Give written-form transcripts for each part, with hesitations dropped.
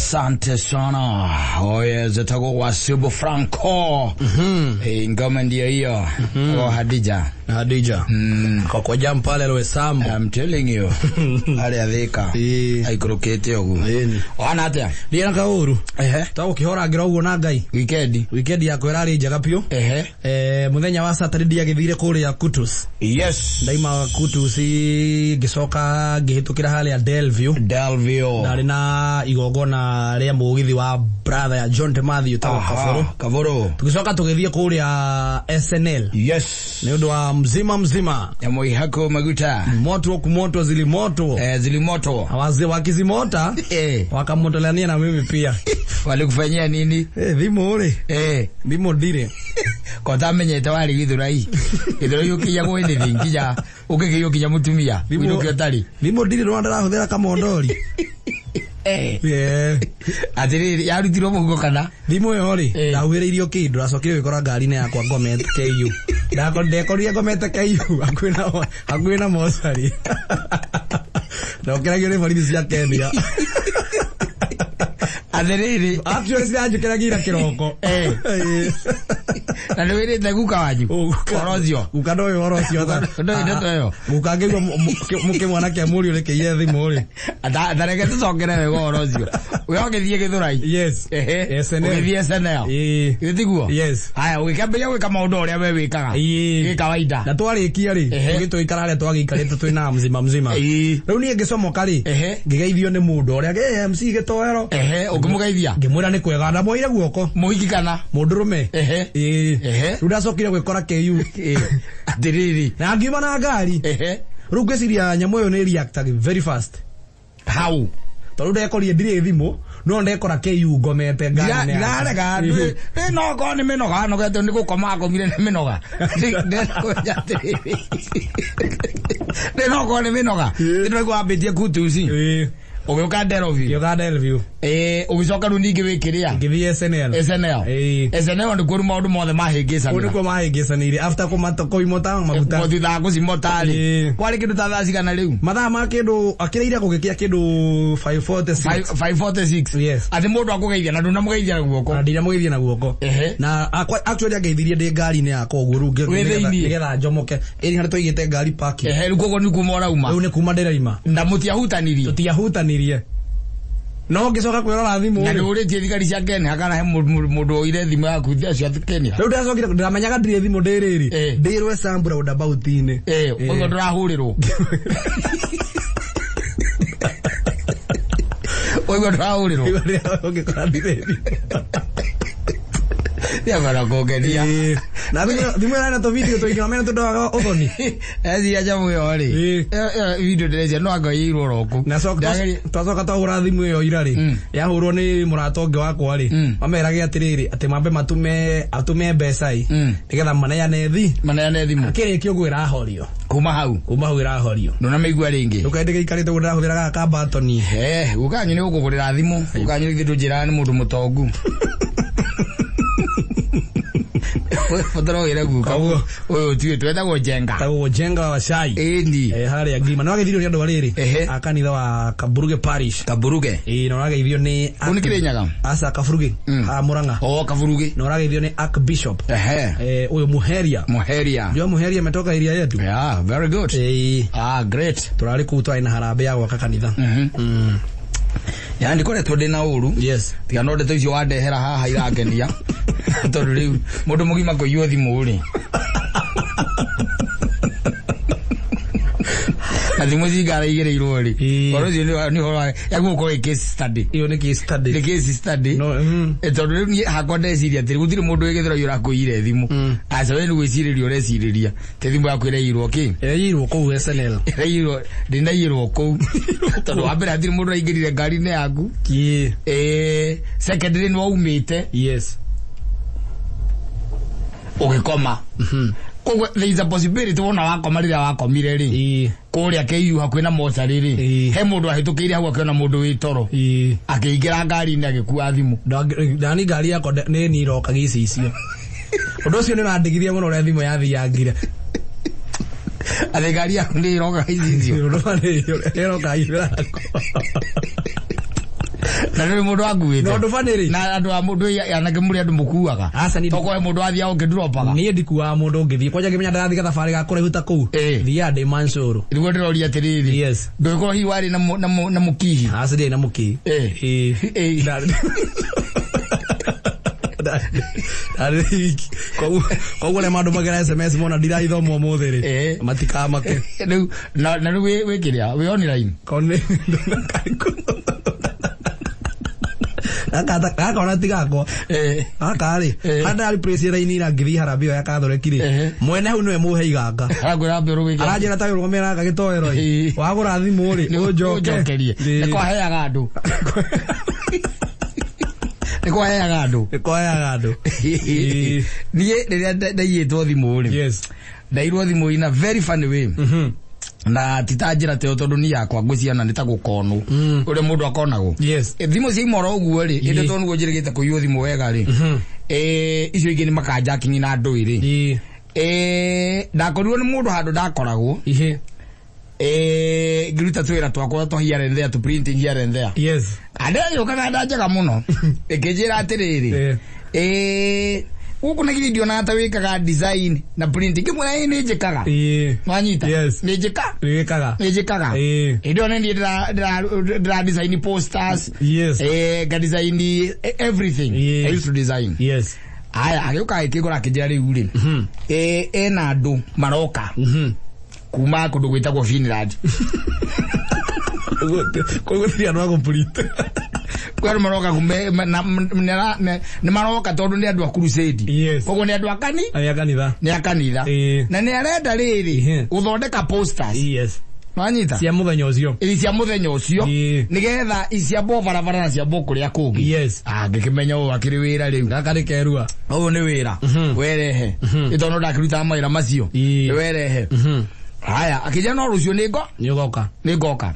Asante sana. Oye, zetagwo Wasibu Franco. Eh, ngoma ndio hiyo. Oh, Hadija. Hadija. Kwa kwa jam pale Roysambu. I'm telling you. Arĩa thika. Ĩĩ. Aikũrũkĩte ũguo. Ĩni. Wana atĩa? Ndiĩ na kaũru. Ehe. Twagũkĩhorangĩra ũguo na Ngai. Weekend. Weekend yakwa ĩrarĩ njega biũ. Ehe. Eh, muthenya wa Saturday ndiagĩthire kũrĩa Kutus. Yes. Ndaima Kutus ngĩcoka ngĩhĩtũkĩra harĩa Delview. Delvio. Ndarĩ na igongona rĩa mũgithi wa brother ya John Temathi ũtagwo Kabũrũ. Kabũrũ. Tũgĩcoka tũgĩthiĩ kũrĩa SNL Yes. nĩ ũndũ wa mzima mzima Ya mwihako maguta. moto kumoto zilimoto Eh, zilimoto. wazee wakizimota Eh. wakamotolania na mimi pia. Walikufanyia nini? Eh, thimũ rĩ Eh. thimũ ndirĩ Ko tamenyete warĩ gĩthũrai. Gĩthũrai ũkĩiyagwo anything nginya ũkĩkĩiywo nginya mũtumia. Wĩinũke ũtarĩ. Thimũ ndirĩ rwanda ndĩrahũthĩra kamondori. Eh. Yeah. Atĩrĩrĩ, yarutirwo mũhuko kana? Thimũ ĩyo rĩ Eh. ndahuhĩrĩirio kĩndũ ndacokire gwĩkora ngari-inĩ yakwa ngomete KU. Ndekorire ngomete KU hakuhĩ na mocarĩ. Ndokĩragio nĩ borithi cia Kenya. Atĩrĩrĩ. Actually ciranjũkĩragia ira kĩroko. Eh. Eh. Na nĩ wĩrĩte guka wanyu? Oh, guka. Ũhoro ũcio? Guka ndoĩ ũhoro ũcio. Ndoĩ ndeto ĩyo. Guka angĩigua mũkĩmwana kĩa mũriũ nĩkĩiye thimũ rĩ. Tareke tũcokere wega ũhoro ũcio. We ũgĩthiĩ gĩthũrai? Yes. Ehe. SNL. Ũgĩthiĩ SNL? Ĩĩ. Githĩ tiguo? Yes. Haya, ũgĩkĩambĩrĩria gwĩka maũndũ ũrĩa we wĩkaga. Ĩĩ. Gĩ kawaida. Na twarĩkia rĩ, Ehe. tũgĩtũikara harĩa twagĩikarĩte twĩ na mzima mzima. Ĩĩ. Rĩu niĩ ngĩcomoka rĩ, Ehe. ngĩgeithio nĩ mũndũ ũrĩa "Ĩ, MC gĩtoero. Ehe, ũkĩmũgeithia? Ngĩmwĩra nĩ kwega ndamuoire guoko. Mũhiki kana? Mũndũrũme. Ehe. Ĩĩ. Ehe. Rĩu ndacokire gwĩkora KU. Ĩĩ. Atĩrĩrĩ. Na ngiuma na ngari. Ehe. Rĩu ngwĩciria nyamũ ĩyo nĩ reactaga very fast. How? Tondũ ndekorire ndirĩ thimũ, no ndekora KU ngomete ngari-inĩ yakwa. Ndirarega ndĩ no korwo nĩ mĩnoga nogete nĩ gũkoma akomire nĩ mĩnoga. Ndĩrakwĩra atĩrĩrĩ. Ndĩ no korwo nĩ mĩnoga. Ndĩraigua wambĩtie kutuci. Ĩĩ. Ũgĩũka Nderobi. Ngĩũka Delview. Ĩĩ, ũgĩcoka rĩu ningĩ wĩkĩrĩa? Ngĩthiĩ SNL. SNL. Ĩĩ. SNL nĩkuo rĩu maũndũ mothe Kũu mahĩngĩcanĩra. nĩkuo mahĩngĩcanĩire after kũimota maguta. Thutha wa gũcimota rĩ. Ĩĩ. Kwarĩ kĩndũ ta thaa cigana rĩu? Mathaa ma kĩndũ akĩrĩire gũgĩkĩa kĩndũ 5:46. 5:46. Yes. Atĩ mũndũ akũgeithia na ndũnamũgeithia na guoko. Na ndinamũgeithia na guoko. Ehe. Na actually angeithirie ndĩ ngari-inĩ yakwa ũguo rĩu Wĩ thĩiniĩ? nĩgetha njomoke. Ĩni harĩa twaigĩte ngari parking. Ehe, rĩu koguo nĩ kuma ũrauma. Rĩu nĩ kuma ndĩraima. Na mũtiahutanirie. Tũtiahutanirie. No ngĩcoka kwĩrora thimũ Na rĩ. nĩ ũrĩtie thigari cia Kenya kana he mũndũ oire thimũ yaku acio a Kenya. Rĩu ndĩracokire ndĩramenyaga ndirĩ thimũ ndĩ rĩrĩ. Eh. Ndĩ Roysambu roundabout-inĩ. Eh, ũguo ndũrahũrĩrwo. Ũguo ndũrahũrĩrwo. Ũngĩkora ndirĩ thimũ. Nĩabara kũngenia. Ĩĩ. Na thimũ ĩrarĩ na tũvideo tũingĩ wamenya tũndoaga ũthoni. Eciria nyamũ ĩyo rĩ. Ĩĩ. Ĩyo video ndĩrecia no anga ĩirwo oro kũu. Na twacoka twahũra thimũ ĩyo ira rĩ, yahũrwo nĩ mũrata ũngĩ wakwa rĩ, mamerage atĩrĩrĩ atĩ mambe matũme atũme mbeca ĩ, nĩgetha maneane thi. Maneane thimũ. Akĩrĩkia ũguo ĩrahorio. Kuma hau. Kuma hau ĩrahorio. Ndũnamĩigua rĩngĩ. Rĩu kaĩndĩ gĩikarĩte ũguo ndĩrahũthĩra gaka ka batoni. Eh, guka wanyu nĩ gũkũgũrĩra thimũ. Guka wanyu githĩ ndũnjĩraga nĩ mũndũ mũtongu. Batara wĩre guka. Koguo. Ũyũ tiwe twetagwo Njenga. Tagwo Njenga wa cai. Ĩni. Eh, harĩa ngima. Nĩ wageithirio nĩ andũ a rĩrĩ. Ehe. A kanitha wa Kaburuge Parish. Kaburuge. Ĩĩ na ũrageithio nĩ Kũu nĩ Kĩrĩnyaga? Aca Kaburuge. Ha Murang'a. O Kaburuge. Na ũrageithio nĩ Archbishop. Ehe. Eh, ũyũ Muheria. Muheria. Jua Muheria ametoka area yetu. Yeah, very good. Ĩĩ. Ah, great. Tũrarĩ kũu twarĩ na harambee ya gwaka kanitha. Yani koretwo ndĩ na ũru. Yes. Tiga no ndeto icio wandehera haha irangenia. Tondũ rĩu mũndũ mũgima kũiywo thimũ rĩ. Na thimũ cingara igĩrĩirwo rĩ. Ĩĩ. Ũhoro ũcio nĩ ũhoro ya gũkorwo ĩ case study. Ĩyo nĩ case study. Nĩ case study. No, Eh, tondũ rĩu niĩ hakwa ndeciria atĩrĩ gũtirĩ mũndũ wĩ gĩthũrai ũrakũiyire thimũ. Aca we nĩ gwĩcirĩria ũrecirĩria. Te thimũ yaku ĩraiyirwo kĩ? Ĩraiyirwo kũu SNL. Ĩraiyirwo ndĩnaiyirwo kũu. Tondũ wa mbere hatirĩ mũndũ ũraingĩrire ngari-inĩ yaku. Ĩĩ. Eh, secondary nĩ waumĩte Yes. ũgĩkoma. Koguo there is a possibility wona wakoma rĩrĩa wakomire rĩ. Ĩĩ. Kũrĩa KU hakuhĩ na mocarĩ rĩ. Ĩĩ. He mũndũ ahĩtũkĩire hau akĩona mũndũ wĩ toro. Ĩĩ. Akĩingĩra ngari-inĩ agĩkua thimũ. Ndani ngari yakwa nĩ niĩ iroka gĩcicio. Ũndũ ũcio nĩ ũrandigithia mũno ũrĩa thimũ yathiangire. Atĩ ngari yaku nĩ ĩroka gĩcicio. Ũndũ nĩ ĩroka yakwa. Na ndũrĩ mũndũ anguĩte. Na ũndũ funny rĩ. Na andũ a mũndũ anake mũrĩ andũ mũkuaga. Aca niĩ Tokorwo he mũndũ wathiaga ũkĩndropaga. Niĩ ndikuaga mũndũ ngĩthiĩ kwanja ngĩmenya ndarathiĩ gathabarĩ ga kũraihu ta kũu. Thiaga ndĩ mancũrũ. Nĩguo ndĩroria atĩrĩrĩ. Yes. Ndũgĩkorwo hihi warĩ na mũkihi. Aca ndiarĩ na mũkihi. Ĩĩ. Ndarĩ wiki. Koguo arĩa mandũmagĩra SMS mona ndiraithoma ũmũthĩ rĩ, matikamake. Rĩu na rĩu wĩ kĩrĩa wĩ online. Kone gaka ona ti gakwa. Gaka rĩ, harĩa ndĩrari place raini ira ngĩthiĩ harambee ĩyo ya Catholic rĩ, mwene hau nĩwe mũhe iganga. Arakwĩra ambe ũrũgĩke. Aranjĩra ta ũrũgamĩra gaka gĩtoero ĩ. Wagũra thimũ rĩ, ũnjoke. Ũnjokerie. Nĩ kwaheaga andũ. Nĩ kwaheaga andũ. Nĩ kwaheaga andũ. Niĩ rĩrĩa ndaiyĩtwo thimũ rĩ. Yes. Ndairwo thimũ in a very funny way. Na ti ta njĩra ta ĩyo tondũ niĩ yakwa ngwĩciana nĩ ta gũkonwo. Ũrĩa mũndũ akonagwo. Yes. Thimũ ciaima oro ũguo rĩ, ĩndĩ tondũ nĩguo njĩrĩgĩte kũiywo thimũ wega rĩ. Icio ingĩ nĩ makanjakingi na ndũĩ rĩ. Ndakorirwo nĩ mũndũ handũ ndakoragwo. Ngĩruta twĩra twakwa twa here and there, to printing here and there. Yes. Andĩ agĩũka na njega mũno. Ĩkĩnjĩra atĩrĩrĩ. Gũkũ na githĩ ndionaga ta wĩkaga design na printing. Ngĩmwĩra ĩĩ nĩ njĩkaga. Nwanyita? Yes. Nĩ njĩka? Nĩ wĩkaga. Nĩ njĩkaga. Hĩndĩ ĩyo nĩ niĩ ndĩra design posters. Yes. Nga design everything. I used to design. Yes. Aya, agĩũka agĩkĩgũra akĩnjĩra rĩu rĩ. Ena andũ maroka. Kuma kũndũ gwĩtagwo Finland. Koguo ti andũ a gũprint. Kwĩ andũ maroka nĩ maroka tondũ nĩ andũ a crusade. Yes. Koguo nĩ andũ a kani? Nĩ a kanitha. Nĩ a kanitha. Na nĩ arenda rĩrĩ gũthondeka posters. Yes. Nwanyita? Cia mũthenya ũcio. Ĩĩ, cia mũthenya ũcio. Nĩgetha iciambwo barabara na ciambwo kũrĩa kũngĩ. Yes. Ngĩkĩmenya ũũ akĩrĩ wĩra rĩu. Gaka nĩ kerua. Ũyũ nĩ wĩra. Werehe. Nĩ tondũ ndakĩrutaga mawĩra macio. Nĩ werehe. Haya, akĩnjĩra no rũciũ nĩ ngo? Nĩ ũgoka. Nĩ ngoka.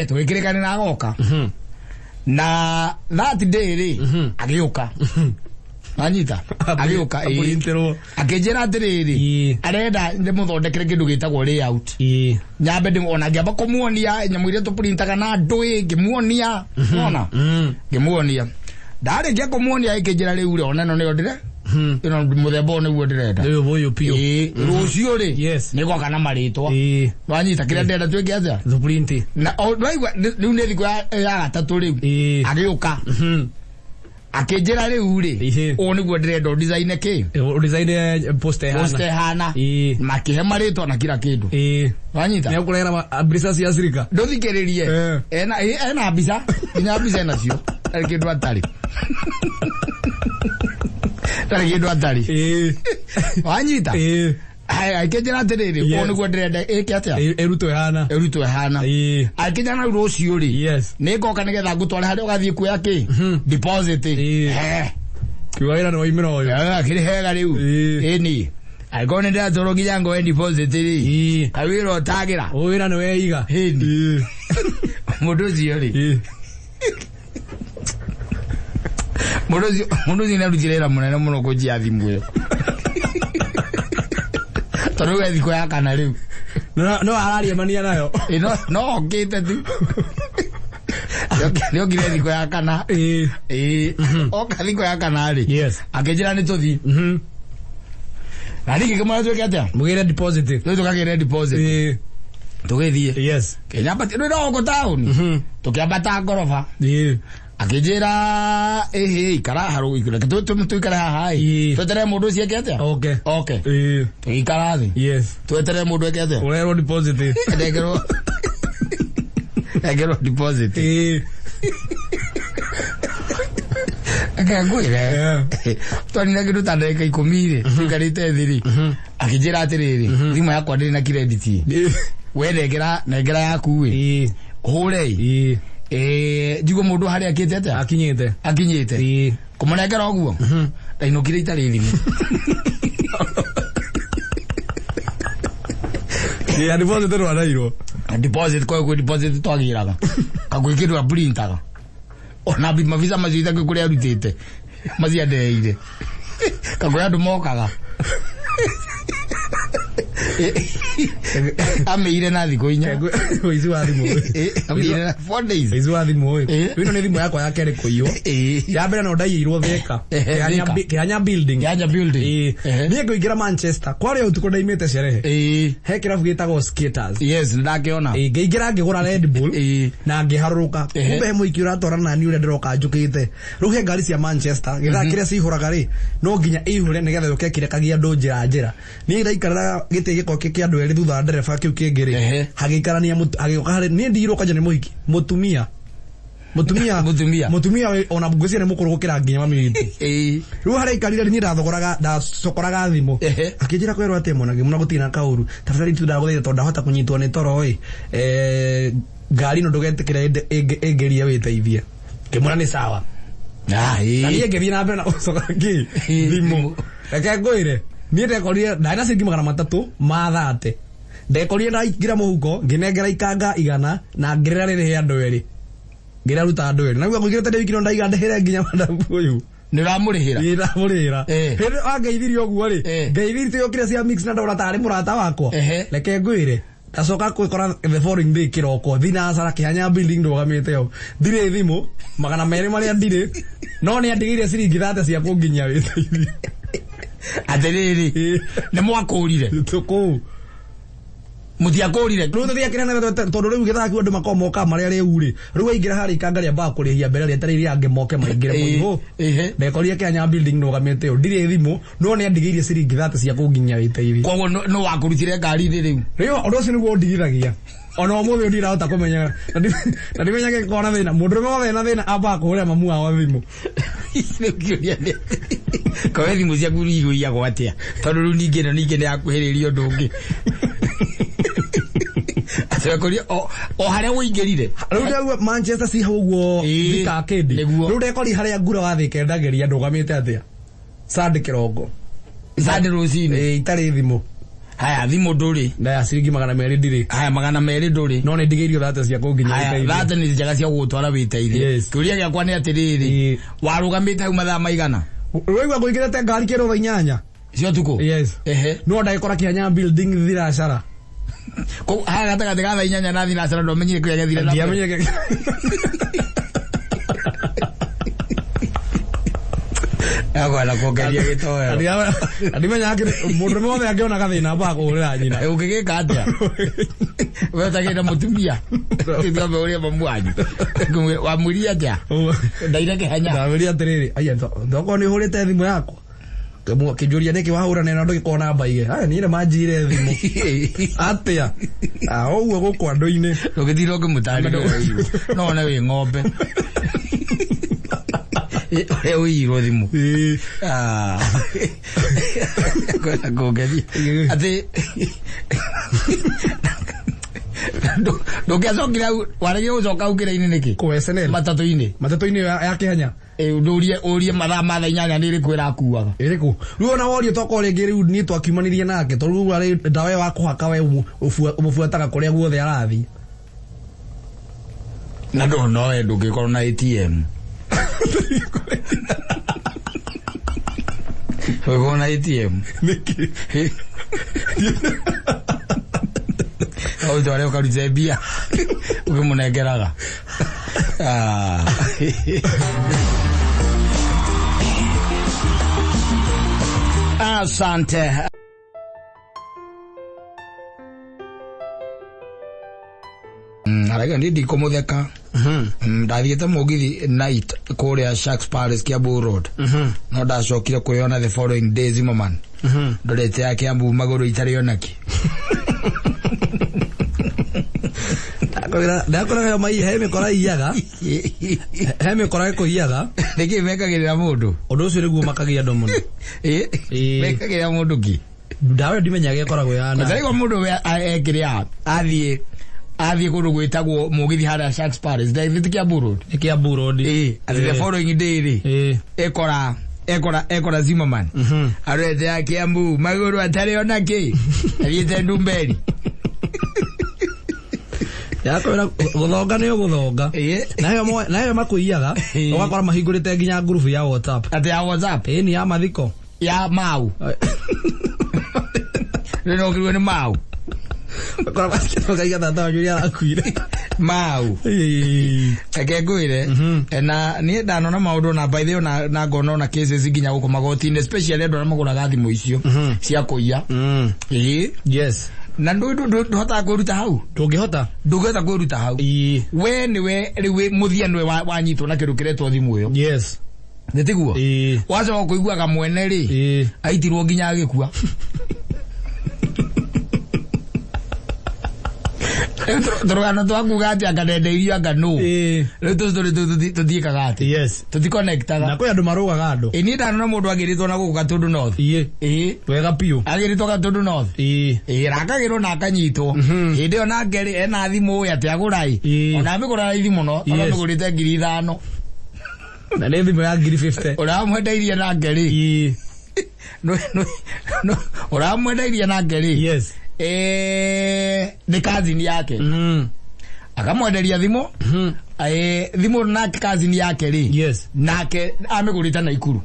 Tũgĩkĩrĩkanĩra agoka. Na that day rĩ, agĩũka. Anyita? Agĩũka, ĩĩ. Apũrintirwo. Akĩnjĩra atĩrĩrĩ, arenda ndĩmũthondekere kĩndũ gĩtagwo layout. Nyambe ndĩ ona ngĩamba kũmuonia nyamũ iria tũprintaga na ndũĩ, ngĩmuonia. Wona? Ngĩmuonia. Ndarĩkia kũmuonia ĩkĩnjĩra rĩu rĩ, ona ĩno nĩyo ndĩre. Ĩno mũthemba ũyũ nĩguo ndĩrenda. Rĩu ũyũ biũ. Ĩĩ, rũciũ rĩ, Yes. nĩgoka na marĩtwa. Nwanyita kĩrĩa ndĩrenda twĩke atĩa? Tũprinti. Na o nwaigua rĩu nĩ thikũ ya gatatũ rĩu. Agĩũka. Akĩnjĩra rĩu rĩ, ũũ nĩguo ndĩrenda ũdesign kĩ? Ũdesign poster ĩhana. Poster ĩhana. Makĩhe marĩtwa na kila kĩndũ. Wanyita? Nĩ ũkũrehera mbica cia Afrika. Ndũthikĩrĩrie. Ena mbica, nginya mbica enacio. Ndarĩ kĩndũ atarĩ. Ndarĩ kĩndũ atarĩ. Wanyita? Haya, akĩnjĩra atĩrĩrĩ, ũũ nĩguo ndĩrenda ĩke atĩa? Ĩrutwo ĩhana. Ĩrutwo ĩhana. Akĩnjĩra na rĩu rũciũ rĩ, nĩ ngoka nĩgetha ngũtware harĩa ũgathiĩ kuoya kĩ? Deposit. Kiuga wĩra nĩ waimĩra ũyũ. Akĩrĩ hega rĩu. Ĩni. Angĩkorwo nĩ ndĩratwarwo nginya ngoe deposit rĩ, kaĩ wĩra ũtagĩra? Ũyũ wĩra nĩ weiga. Ĩni. Mũndũ ũcio rĩ. Mũndũ ũcio nĩ arutire wĩra mũnene mũno kũnjia thimũ ĩyo. Tondũ rĩu he thikũ ya kana rĩu. No arariemania nayo. No okĩte tu. Nĩokire thikũ ya kana. Oka thikũ ya kana rĩ. Yes. Akĩnjĩra nĩ tũthiĩ. Na niĩ ngĩkĩmwĩra twĩke atĩa? Mũgĩre deposit. Rĩu tũkagĩre deposit. Tũgĩthiĩ. Yes. Kĩnyambati rĩu no gũkũ taũni. Tũkĩambata ngoroba. Akĩnjĩra ĩhĩ ikara haru reke tũikare haha ĩ. Tweterere mũndũ ũcio eke atĩa? Okay. Okay. Tũgĩikara thĩ. Yes. Tweterere mũndũ eke atĩa? Ũrerwo deposit. Ndekerwo. Ndekerwo deposit. Reke ngwĩre. Twanina kĩndũ ta ndagĩka ikũmi rĩ, tũikarĩte thĩ rĩ. Akĩnjĩra atĩrĩrĩ, thimũ yakwa ndĩrĩ na credit. We nengera yaku ĩ. Hũre ĩ. Njigue mũndũ harĩa akĩte atĩa? Akinyĩte. Akinyĩte. Kũmũnengera ũguo? Ndainũkire itarĩ thimũ. Ya deposit ndwanairwo. Deposit kwa kwĩ deposit twagĩraga. Kagwĩ kĩndũ aprintaga. Ona mavisa macio itakĩ kũrĩa arutĩte. Macio andeire. Kagwĩ andũ mokaga. Amĩire na thikũ 4. Ũici wa thimũ. Amĩire na 4 days. Ũici wa thimũ ĩ. Ĩno nĩ thimũ yakwa ya kerĩ kũiywo. Ya mbere no ndaiyĩirwo Thika. Thika. Kĩhanya building. Kĩhanya building. Niĩ ngũingĩra Manchester kwarĩ ũtukũ ndaimĩte sherehe. He kĩrabu gĩtagwo Skaters. Yes, ndakĩona. Ngĩingĩra ngĩgũra Red Bull na ngĩharũrũka. Kumbe he mũingĩ ũratwarana nani ũrĩa ndĩroka njũkĩte. Rĩu he ngari cia Manchester gĩthaa kĩrĩa cihũraga rĩ, no nginya ihũre nĩgetha yũke ĩkĩrekagia andũ njĩra njĩra. Niĩ ndaikarĩra gĩtĩ gĩko kĩa andũ erĩ thutha wa ndereba kĩu kĩngĩ rĩ, hagĩikarania hagĩũka harĩ niĩ ndigirwo kwanja nĩ mũhiki mũtumia mũtumia. Mũtumia. Mũtumia ona ngwĩciria nĩ mũkũrũ gũkĩra nginya mami witũ. Rĩu harĩa aikarire niĩ ndathogoraga ndacokoraga thimũ. Akĩnjĩra kwĩrwo atĩ mwana ngĩmwĩra gũtirĩ na kaũru, tafadhali tu ndagũthaitha tondũ ndahota kũnyitwo nĩ toro ĩ, ngari ĩno ndũgetĩkĩre ĩngĩrie wĩteithie. Ngĩmwĩra nĩ sawa. Ah, ĩĩ. Na niĩ ngĩthiĩ na mbere na gũcoka kĩ thimũ. Reke ngwĩre, niĩ ndekorire ndarĩ na ciringi 330, ndekorire ndaingĩra mũhuko ngĩnengera ikanga 100 na ngĩrĩra rĩrĩ andũ erĩ, ngĩrĩra ruta andũ erĩ naguo ngũigĩrĩte ndĩ wiki no ndaiga ndĩhĩre nginya madamu ũyũ. Nĩ ũramũrĩhĩra? Ĩĩ, ndamũrĩhĩra. Hĩndĩ wangeithirie ũguo rĩ, ngeithirie yũkire cia mix na ndona tarĩ mũrata wakwa. Reke ngwĩre, ndacoka kwĩkora the following day kĩroko thinacara Kĩhanya building ndũgamĩte ho, ndirĩ thimũ, 200 marĩa ndirĩ, no nĩ andigĩire ciringi 30 cia kũnginyia wĩteithio. Atĩrĩrĩ, nĩ mwakũrire? Tũkũu. Mũtiakũrire? Rĩu tũthiakĩra na tondũ rĩu gĩthaa kĩu andũ makoragwo moka marĩa rĩu rĩ, rĩu waingĩra harĩa ikanga rĩambaga kũrĩhia mbere rĩetereire angĩ moke maingĩre mũihũ. Ndekorire Kĩhanya building ndũgamĩte ho, ndirĩ thimũ, no nĩ andigĩirie ciringi 30 cia kũnginyia wĩteithio. Koguo nũ wakũrutire ngari-inĩ rĩu? Rĩu ũndũ ũcio nĩguo ũndigithagia. Ona ũmũthĩ ndirahota kũmenya, na ndimenyaga gĩkorwo na thĩna. Mũndũrũme wothe ena thĩna ambaga kũhũrĩra mamu wao thimũ. Rĩu kĩũria nĩ atĩ, kowe thimũ ciaku igũiyagwo atĩa? Tondũ rĩu ningĩ ĩno ningĩ nĩ yakuhĩrĩria ũndũ ũngĩ. Atĩ ũkũria, o harĩa ũingĩrire. Rĩu ndĩraigua Manchester ci hau ũguo Thika Arcade. Nĩguo. Rĩu ndekori harĩa ngura wa Thika endagĩria ndũgamĩte atĩa? Sunday kĩroko. Sunday rũcinĩ. Ĩĩ, itarĩ thimũ. Haya, thimũ ndũrĩ. Ndaya ciringi 200 ndirĩ. Haya, 200 ndũrĩ. No nĩ ndigĩirio 30 cia kũnginya Haya, wĩteithie. 30 nĩ njega cia gũgũtwara wĩteithie. Kĩũria gĩakwa nĩ atĩrĩrĩ, warũgamĩte hau mathaa maigana? Ũraigua ngũingĩrĩte ngari kĩndũ thaa 8. Cia ũtukũ? Yes. No ndagĩkora Kĩhanya building thinacara. Kũu, haya gatagatĩ ka thaa 8 na thinacara ndwamenyire kĩrĩa gĩathire na mbere? Ndiamenyire kĩrĩa. Akwenda kuongeria gĩtoero. Ndimenya mũndũ wothe angĩona gathĩna ambaga kũhũrĩra nyina. Ũngĩgĩka atĩa? We ũtagĩrĩ na mũtumia. Twambe ũrĩe mamu wanyu. Wamwĩrire atĩa? Ndaire Kĩhanya. Ndamwĩrire atĩrĩrĩ, aya ndokorwo nĩ ũhũrĩte thimũ yakwa. Kĩnjũria nĩkĩ wahũra na ndũgĩkorwo namba ige. Aya niĩ nĩmanjire thimũ. Atĩa? Ah, ũguo gũkũ andũ-inĩ. Ndũgĩthiĩ ũkĩmũtarĩria ũrĩa ũirwo. No one wĩ ng'ombe. Ũrĩa ũiyirwo thimũ. Ah. Kwenda kũngeria. Atĩ ndũngĩacokire hau, waregire gũcoka hau kĩrainĩ nĩkĩ? Kũ SNL? Matatũ-inĩ. Matatũ-inĩ ya Kĩhanya. Ndũrie, ũrie mathaa ma thaa 8 nĩ ĩrĩkũ ĩrakuaga? Ĩrĩkũ? Rĩu ona worio tokorwo rĩngĩ rĩu niĩ twakiumanirie nake, tondũ rĩu arĩ ndawa ĩyo wa kũhaka we ũmũbuataga kũrĩa guothe arathiĩ. Na ndũ no we ndũngĩkorwo na ATM. Ũngĩkorwo na ATM. Nĩkĩ? Ũtware ũkarute mbia ũkĩmũnengeraga. Asante. Araiga niĩ ndikũmũtheka. Ndathiĩte mũgithi night kũrĩa Sharks Palace Kiambu Road. No ndacokire kwĩyona the following day Zimmerman. Ndorete ya Kiambu magũrũ itarĩ onaki. Ndakwĩra mai he mĩkora iyaga. He mĩkora ĩkũiyaga. Nĩkĩ mekagĩrĩra mũndũ? Ũndũ ũcio nĩguo makagia andũ mũno. Mekagĩrĩra mũndũ kĩ? Ndawa ĩyo ndimenyaga ĩkoragwo ĩhana. Kwanza mũndũ we ekĩrĩa athiĩ kũndũ gwĩtagwo mũgithi harĩa Sharks Palace. Ndaithĩ ti Kiambu Road. Nĩ Kiambu Road. Atĩ the following day rĩ, ekora Zimmerman. Arorete ya Kiambu magũrũ atarĩ ona kĩ. Athiĩte Ndumberi. Ndakwĩra gũthonga nĩ ũgũthonga. Na ĩyo makũiyaga, ũgakora mahingũrĩte nginya ngurubu ya WhatsApp. Atĩ ya WhatsApp? Ĩĩ, ni ya mathiko. Ya mau. Rĩu no kĩrwo nĩ mau. Kora makaiga tata wanyu ũrĩa arakuire. Mau. Ĩĩ. Reke ngwĩre na niĩ ndanona maũndũ na by the way na ngona ona cases nginya gũkũ magoti-inĩ, especially andũ arĩa magũraga thimũ icio cia kũiya. Ĩĩ. Yes. Na ndũhotaga kwĩruta hau. Ndũngĩhota. Ndũngĩhota kwĩruta hau. Ĩĩ. We nĩwe rĩu wĩ mũthia, nĩwe wanyitwo na kĩndũ kĩretwo thimũ ĩyo. Yes. Nĩ tiguo? Ĩĩ. Wacoka kũiguaga mwene rĩ Ĩĩ. aitirwo nginya agĩkua. Rĩu tũrũgano twa kuga atĩ anga ndendeirio anga nũ. Ĩĩ. Rĩu tũstory tũthiĩkaga atĩ Yes. tũtikonektaga. Na kwĩ andũ marũgaga andũ. Ĩ niĩ ndanona mũndũ agĩrĩtwo na gũkũ Gatundu North. Ĩĩ. Ĩĩ. Wega biũ. Agĩrĩtwo Gatundu North. Ĩĩ. Ĩĩ, rakagĩrwo na akanyitwo. Hĩndĩ ĩyo nake rĩ ena thimũ ĩ atĩ agũra ĩ. Ĩĩ. Ona amĩgũra raithi mũno, Yes. amĩgũrĩte 5,000. Na nĩ thimũ ya 50,000. Ũramwendeirie nake rĩ. Ĩĩ. Ũramwendeirie nake rĩ. Yes. Nĩ cousin yake. Akamwenderia thimũ. Thimũ nake cousin yake rĩ. Yes. Nake amĩgũrĩte Naikuru.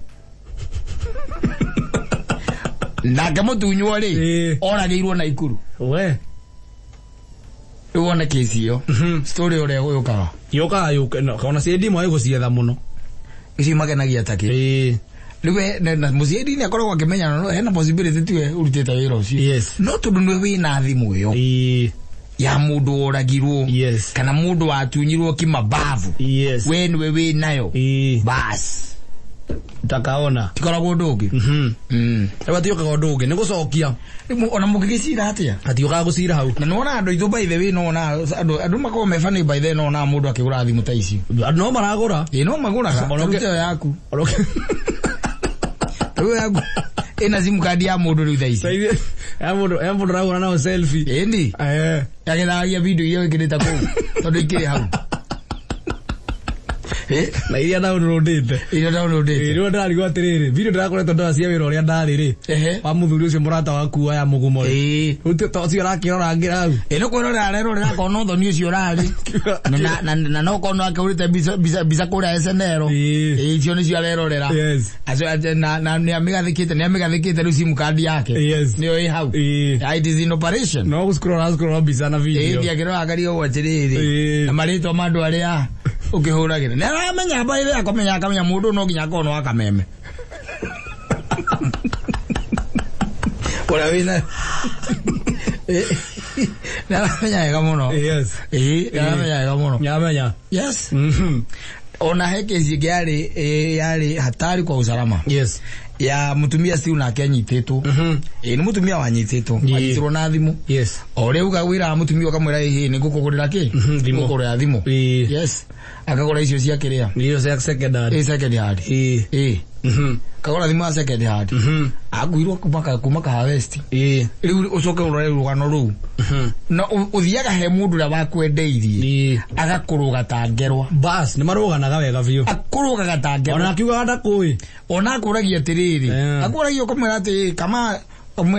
Nake mũtunywo rĩ Ĩĩ. oragĩirwo Naikuru. We. Rĩu wone kesi ĩyo. Story ũrĩa yũkaga. Yũkaga yũke no ona CID moĩ gũcietha mũno. Icio makenagia takĩ. Ĩĩ. Rĩu we na mũciari nĩ akoragwo akĩmenya no hena possibility tiwe ũrutĩte wĩra ũcio. Yes. No tondũ nĩwe wĩna thimũ ĩyo Ĩĩ. ya mũndũ woragirwo Yes. kana mũndũ watunyirwo kimabavu. Yes. We nĩwe wĩnayo. Ĩĩ. Bas. Takaona. Tikoragwo ũndũ ũngĩ. Rĩu hatiũkaga ũndũ ũngĩ nĩ gũcokia. Rĩu ona mũngĩgĩcira atĩa? Hatiũkaga gũcira hau. Na nĩwona andũ aitũ by the way, nĩwona andũ makoragwo me funny by the way, nĩwona mũndũ akĩgũra thimũ ta ici. Andũ no maragũra. Ĩĩ no magũraga. Ona Tarĩu ĩyo yaku. Ona Rĩu yaku ĩna sim card ya mũndũ rĩu thaa ici. Ya mũndũ, ya mũndũ aragũra nao selfie. Ĩni. Eh. Agĩthagia video iria wĩkĩrĩte kũu tondũ ikĩrĩ hau. Na iria downloadĩte. Iria downloadĩte. Ĩĩ, rĩu ndĩrarigwo atĩrĩrĩ, video ndĩrakoretwo ndora cia wĩra ũrĩa ndarĩ rĩ. Ehe. Wa mũthuri ũcio mũrata waku aya mũgumo rĩ. Ĩĩ. Rĩu to ũcio arakĩrora ngĩra hau. Ĩ nĩ kwĩrorera arerorera akona ũthoni ũcio ũrarĩ. Na no korwo akĩhũrĩte mbica kũrĩa SNL. Ĩĩ. Ĩĩ, icio nĩcio arerorera. Yes. Acio na nĩ amĩgathĩkĩte, nĩ amĩgathĩkĩte rĩu sim card yake. Yes. Nĩyo ĩ hau. Ĩĩ. It is in operation. No gũcikũrora aracikũrora mbica na video. Ĩĩ, akĩrora akaria ũguo atĩrĩrĩ. Ĩĩ. Na marĩtwa ma andũ arĩa ũkĩhũragĩra. Nĩ aramenya by the way, akamenya, akamenya mũndũ no nginya akorwo no akameme. Ũrĩa wĩna nĩ aramenya wega mũno. Yes. Ĩĩ, nĩ aramenya wega mũno. Nĩamenya. Yes. Ona he kesi ĩngĩ yarĩ hatari kwa usalama. Yes. Ya mũtumia still nake anyitĩtwo. Ĩĩ, nĩ mũtumia wanyitĩtwo. Ĩĩ. Wanyitirwo na thimũ. Yes. O rĩu wĩraga mũtumia ũkamwĩra ĩhĩ nĩ ngũkũgũrĩra kĩ? Thimũ. Ngũkũgũrĩra thimũ. Ĩĩ. Yes. Akagũra icio cia kĩrĩa. Icio cia second hand. Ĩ second hand. Ĩĩ. Ĩĩ. Kagũra thimũ ya second hand. Akuirwo kuma Kahawa West. Ĩĩ. Rĩu ũcoke ũrore rũgano rũu. Na ũthiaga he mũndũ ũrĩa wakwendeirie. Ĩĩ. Agakũrũga ta ngerwa. Bas, nĩ marũganaga wega biũ. Akũrũgaga ta ngerwa. Ona akiugaga ndakũĩ. Ona akũragia atĩrĩrĩ. Eh. Akũragia ũkamwĩra atĩ kama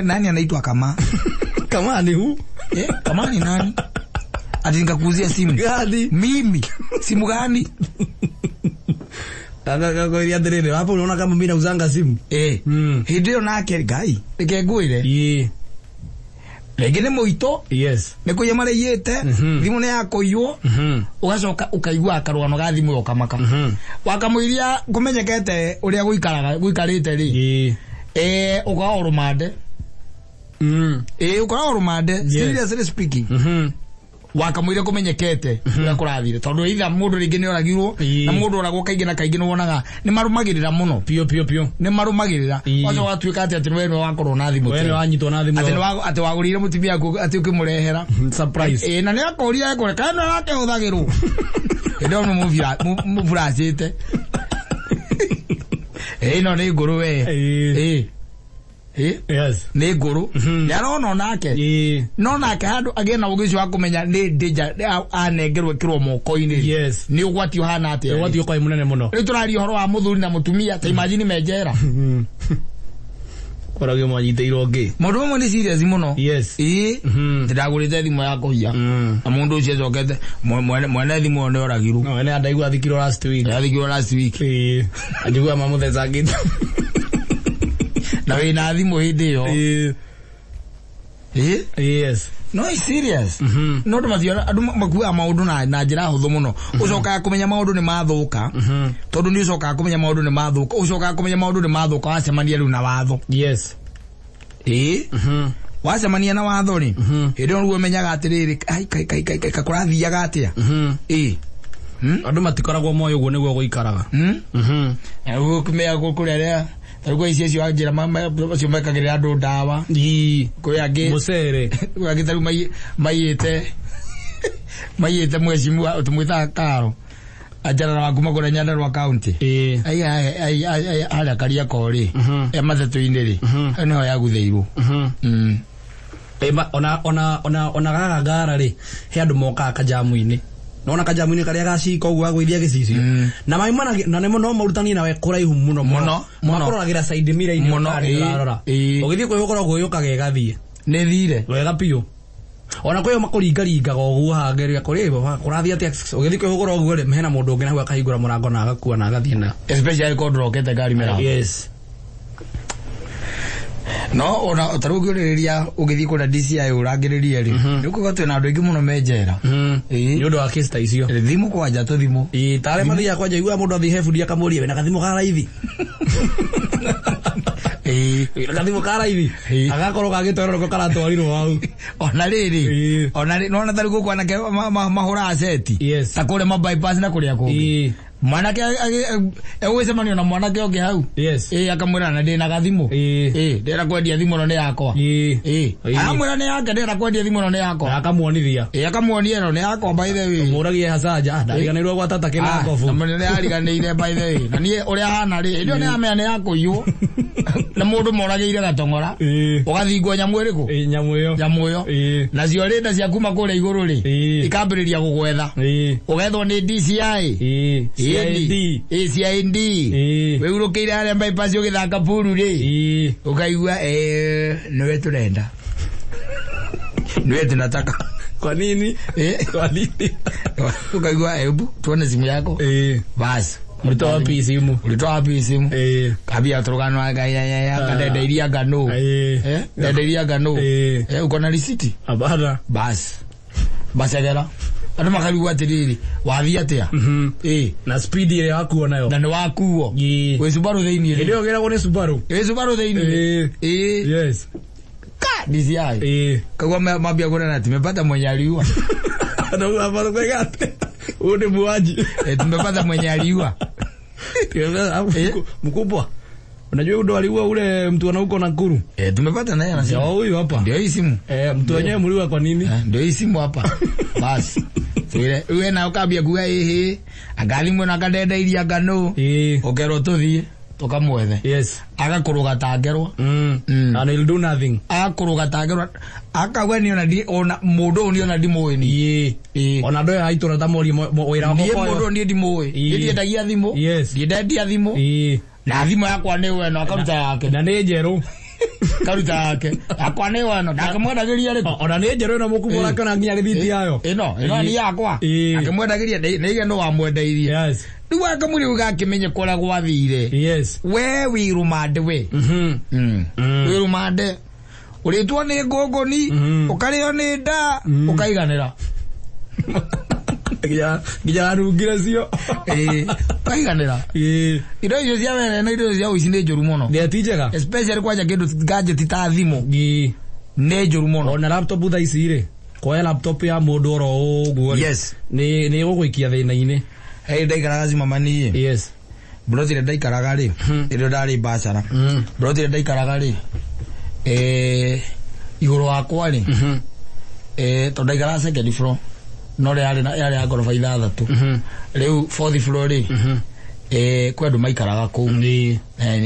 nani anaitwa kama? Kama ni hu? Kama ni nani? Ati nikakuuzia simu. Gani? Mimi simu gani? Akakwĩria atĩrĩrĩ, hapo unaona kama mimi nauzanga simu. Hĩndĩ ĩyo nake Ngai reke ngwĩre. Ĩĩ. Rĩngĩ nĩ mũito. Yes. Nĩ kũiya maraiyĩte. Thimũ nĩ yakũiywo. Ũgacoka ũkaigua karũgano ga thimũ ĩyo ũkamaka. Wakamũiria kũmenyekete ũrĩa gũikaraga, gũikarĩte rĩ. Ĩĩ. Ũkoragwo rũmande. Ĩĩ, ũkoragwo rũmande. Yes. Seriously speaking. Wakamũiria kũmenyekete ũrĩa kũrathire. Tondũ either mũndũ rĩngĩ nĩ oragirwo, Ĩĩ. na mũndũ oragwo kaingĩ na kaingĩ nĩ wonaga nĩ marũmagĩrĩra mũno. Pio pio pio. Nĩ marũmagĩrĩra. Ĩĩ. Wacoka watuĩka atĩ we nĩwe wakorwo na thimũ We tene. nĩwe wanyitwo na thimũ. Atĩ atĩ wagũrĩire mũtumia waku atĩ ũkĩmũrehera. Surprise. Ĩĩ, na nĩ akũria ekũre, kana nĩ arakĩhũthagĩrwo. Hĩndĩ ĩyo nĩ mũburacĩte. Ĩĩ, ĩno nĩ ngũrũ we. Ĩĩ. Ĩĩ. Ĩĩ. Yes. Nĩ ngũrũ. Nĩ arona onake. Ĩĩ. No nake handũ agĩe na ũgĩ ũcio wa kũmenya nĩ danger anengerwo ĩkĩrwo moko-inĩ. Yes. Nĩ ũgwati ũhana atĩa? Ũgwati ũkoragwo wĩ mũnene mũno. Rĩu tũraria ũhoro wa mũthuri na mũtumia, ta imagine me njera. Koragwo mwanyitĩirwo ngĩ. Maũndũ mamwe nĩ serious mũno. Yes. Ĩĩ. Ndĩragũrĩte thimũ ya kũiya. Na mũndũ ũcio acokete, mwene thimũ ĩyo nĩ oragirwo. No, ene andaigua athikirwo last week. Athikirwo last week. Ĩĩ. Anjigua mamũthecangĩte. Na wĩna thimũ hĩndĩ ĩyo. Ĩĩ. Yes. No, it's serious. No andũ mathiaga, andũ makuaga maũndũ na njĩra hũthũ mũno. Ũcokaga kũmenya maũndũ nĩ mathũka, tondũ nĩ ũcokaga kũmenya maũndũ nĩ mathũka, ũcokaga kũmenya maũndũ nĩ mathũka wacemania rĩu na watho. Ĩĩ, wacemania na watho rĩ, hĩndĩ ĩyo nĩguo ũmenyaga atĩrĩrĩ, ai, kai kai kai kai, kũrathiaga atĩa. Ĩĩ. Andũ matikoragwo moĩ ũguo nĩguo gũikaraga. Kũmenya kũrĩa arĩa tarĩu ici acio anjĩra acio mekagĩrĩra andũ ndawa. Kwĩ angĩ Mũcere. Kwĩ angĩ tarĩu maiyĩte mheshimiwa tũmwĩtaga Karo Anjarara wa kuma kũrĩa Nyandarua County. Ai ai ai, harĩa Kariakoo rĩ, e matatũ-inĩ rĩ, hau nĩho yaguthĩirwo. Ona gaga ngara rĩ, he andũ mokaga kajamu-inĩ, nona kajamu-inĩ karĩa gacika ũguo gagũithia gĩcicio na maimana na nĩmo no marutanie nawe kũraihu mũno. Mũno, mũno. Makũroragĩra side mirror-inĩ. Mũno, Ũrarora. Ũgĩthiĩ kwĩhũkora ũguo yũkaga ĩgathiĩ. Nĩ thire. Wega biũ, ona kwĩyo makũringaringaga ũguo hageria kũrĩ kũrathiĩ atĩa, ũgĩthiĩ kwĩhũgũra ũguo rĩ, hena mũndũ ũngĩ nahau akahingũra mũrango na agakua na agathiĩ na Especially korwo ndũrokete ngari mĩrango. No ona tarĩu ũngĩũrĩrĩria ũgĩthiĩ kũrĩa DCI ũrangĩrĩrie rĩ, nĩ ũkuga twĩna andũ aingĩ mũno me njera. Nĩ ũndũ wa kesi ta icio. Thimũ kwanja, tũthimũ. Ĩĩ, tarĩa mathiaga kwanja igua mũndũ athiĩ he bundi akamũria, wĩna gathimũ ka raithi? Wĩna gathimũ ka raithi? Agakorwo gagĩtwarwo nĩko karatwarirwo hau. Ona rĩrĩ, ona rĩ, nona tarĩu gũkũ anake mahũraga seti ta kũrĩa ma bypass na kũrĩa kũngĩ, mwanake egũgĩcemanio na mwanake ũngĩ hau. Ĩĩ, akamwĩra na ndĩna gathimũ. Ĩĩ, ndĩrenda kwendia thimũ ĩno nĩ yakwa. Ĩĩ, aramwĩra nĩ yake, ndĩrenda kwendia thimũ ĩno nĩ yakwa. Na akamuonithia. Ĩĩ, akamuonia ĩno nĩ yakwa, by the way. Mũragie hacaja ndariganĩirwo gwa tata kĩnangobu. Na nĩ ariganĩire, by the way, na niĩ ũrĩa hana rĩ, hĩndĩ ĩyo nĩ amenya nĩ yakũiywo na mũndũ moragĩire gatong'ora. Ũgathingwo nyamũ ĩrĩkũ? Ĩĩ, nyamũ ĩyo. Nyamũ ĩyo. Nacio rĩnda cia kuma kũrĩa igũrũ rĩ, ikambĩrĩria gũgwetha. Ũgethwo nĩ DCI. CID. Ĩĩ, CID. Wĩurũkĩire harĩa bypass ũgĩthaka puru rĩ, ũkaigua, nĩwe tũrenda, nĩwe tunataka. Kwa nini? Kwa nini? Ukaigua, hebu tuone simu yako. Basi. Ulitoa wapi simu? Ulitoa wapi simu? Kabia turugano ya kadendeiria ngano. Ndendeiria ngano. Uko na risiti? Hapana. Basi bacegera andũ makarigwo atĩrĩrĩ, wathiĩ atĩa? Ĩĩ. Na speed ĩrĩa wakuo nayo. Na nĩ wakuo. Wĩ Subaru thĩinĩ Hĩndĩ rĩ. ĩyo gĩragwo nĩ Subaru. Wĩ Subaru thĩinĩ. Ĩĩ. Ka DCI kagua mambia kũrena, tumepata mwenye aliua. Na hapa kwega atĩ huyu ni muuaji. Tumepata mwenye aliua. Mkubwa. Unajua huyu ndo aliua ule mtu ana huko Nakuru. Tumepata naye anasema. Ndio huyu hapa. Ndio hii simu. Mtu wenyewe mliua kwa nini? Ndio hii simu hapa. Basi. Twire we na ukambia kuga ĩhĩ angathimũ na akandendeiria ngano. Ũkerwo tũthiĩ tũkamwethe. Agakũrũga ta ngerwa. And he'll do nothing. Agakũrũga ta ngerwa, akauga niĩ ona ona mũndũ ũyũ niĩ ona ndimũĩ niĩ. Ona andũ aya a itũra tamorie wĩra wakwa. Niĩ mũndũ ũyũ niĩ ndimũĩ. Niĩ ndiendagia thimũ. Ndiĩ ndendia thimũ. Na thimũ yakwa nĩ weno, akaruta yake. Na nĩ njerũ. Karuta yake, yakwa nĩ weno, ndakĩmwendagĩria rĩkũ? Ona nĩ njerũ ĩno mũkubwa, ũrakĩona nginya rĩthiti yayo. Ĩno nĩ yakwa. Akĩmwendagĩria nĩ ige nĩ wamwendeirie. Rĩu akamũrĩ ũgakĩmenye kũrĩa gwathire. We wĩ rũmande we. Wĩ rũmande, ũrĩtwo nĩ ngũngũni, ũkarĩo nĩ nda, ũkaiganĩra. Nginya arungire cio. Ĩĩ, ũkaiganĩra. Indo icio cia wene na indo icio cia ũici nĩ njũru mũno. Nĩ ti njega. Especially kwanja kĩndũ gadget ta thimũ nĩ njũru mũno. Ona laptop thaa ici rĩ, kuoya laptop ya mũndũ oro ũguo rĩ, nĩ gũgũikia thĩna-inĩ. Hey, ndaikaraga cimamani. Mburoti ĩrĩa ndaikaraga rĩ, ĩrĩa ndarĩ bacara, mburoti ĩrĩa ndaikaraga rĩ, igũrũ wakwa rĩ, tondũ ndaikaraga second floor no rĩ yarĩ ya ngoroba 6, rĩu fourth floor rĩ, kwĩ andũ maikaraga kũu. Nĩ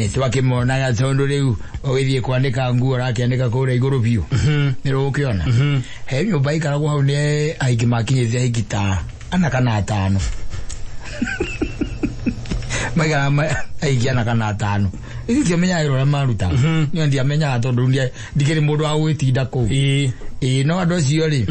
twakĩmonaga tondũ rĩu ũgĩthiĩ kwanĩka nguo ũrakĩanĩka kũrĩa igũrũ biũ, nĩ rũgũkĩona he nyũmba ikaragwo hau nĩ aingĩ makinyĩte ahiki ta 4 kana 5, maikaraga aingĩ 4 kana 5. Ithuĩ tiamenyaga wĩra ũrĩa marutaga. Niĩ ndiamenyaga tondũ ndikĩrĩ mũndũ wa gwĩtinda kũu. Ĩĩ, no andũ acio rĩ,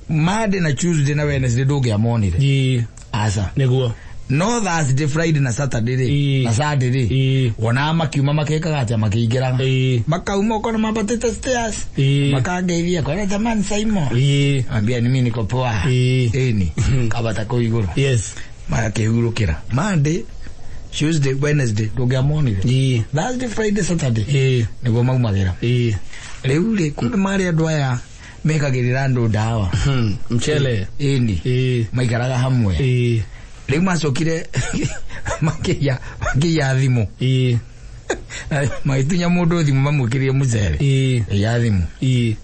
Monday na Tuesday na Wednesday ndũngĩamonire. Aca. Nĩguo. No Thursday, Friday na Saturday rĩ, na Sunday rĩ, wonaga makiuma makĩkaga atĩa, makĩingĩraga, makauma ũkona mambatĩte stairs, makangeithia, kona jamani Saimo, ambia ni mimi niko poa. Ĩni kabata kũu igũrũ. Magakĩhurũkĩra Monday, Tuesday, Wednesday ndũngĩamonire. Thursday, Friday, Saturday nĩguo maumagĩra. Rĩu rĩ, kumbe marĩ andũ aya mekagĩrĩra andũ ndawa. Mchele. Ĩni. Maikaraga hamwe. Rĩu macokire makĩiya thimũ. Magĩtunya mũndũ thimũ, mamwĩkĩrire mũcere. Iya thimũ.